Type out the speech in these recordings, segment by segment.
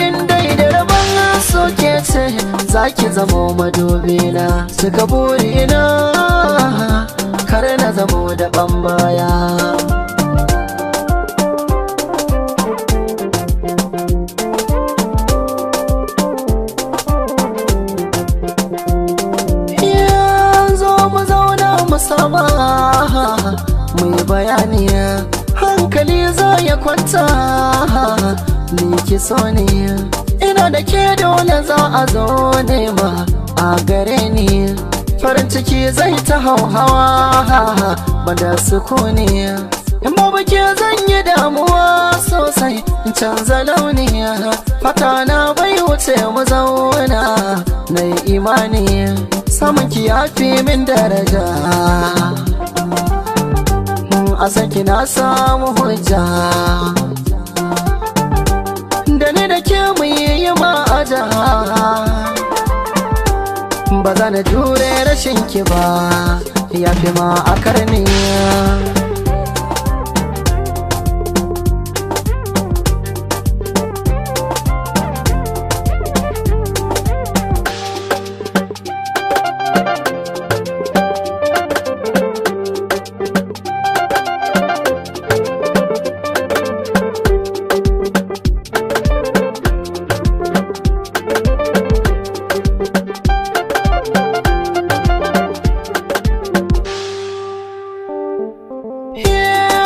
In dai da rabon soke ce za ki zamo madubina, suka burina kar na zamo da baya. Zo mu zauna mu saba mu yi bayani, hankali za ya kwanta, ni ki so ne ina da ke, dole za a zo nema a gare ni, farin ciki zai ta hauhawa banda sukuni. In babu ke zan yi damuwa sosai, in canza launi, fata na bai wuce mu zauna, na yi imani samun ki ya fi min daraja, a saki na samu hujja, da ni da ke mu yi ma'aja, ba za na jure rashin ki ba, ya fi ma a karni.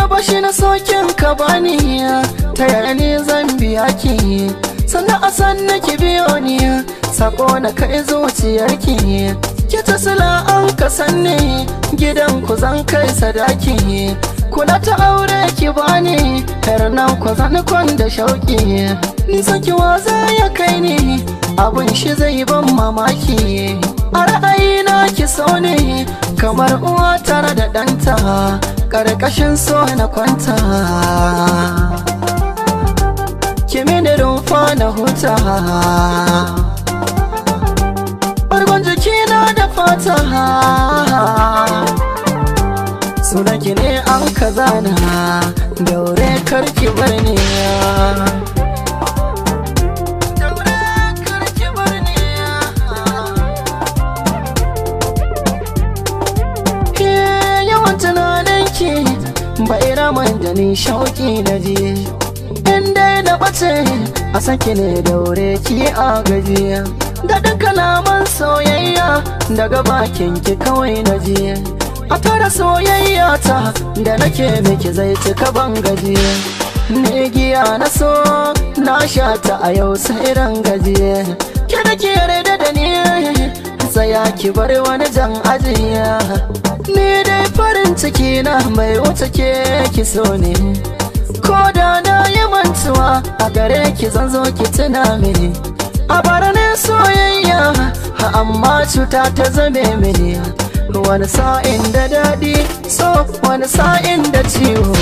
Bashi na sokin ka bani, ta yaya ne zan biya ki? Sannan a sanna ki biyo ni, sako na kai zuciyarki, ki ta sila an ka sanni, gidan ku zan kai sadaki, kula ta aure ki bani, har nan ku zan kwan da shauki, ni saki waza ya kai ni, abun shi zai ban mamaki. A ra'ayina ki so ne kamar uwa tare da ɗanta, ƙarƙashin so na kwanta, ki mini rumfa na huta, ɓargon jikina da fata, sunanki ne an kazana, daure karki bar ni. Daure karki bar ni. Yawan tunaninki bai raman da ni shauki na ji, in dai na ɓace a saki ne, daure ki a gaji, daɗin kalaman soyayya daga bakin ki kawai na ji, a tara soyayya ta da nake miki zai cika ban gaji, ni giya na so na sha ta a yau sai ran gaji, ki da ki yarda da ni, tsaya ki bar wani jan ajiya, ni dai farin ciki na mai wuce ke ki so ne, ko da na yi mantuwa a gare ki zan zo ki tuna mini, a bara ne soyayya amma cuta ta zame mini, wani sa'in da daɗi so, wani sa'in da ciwo.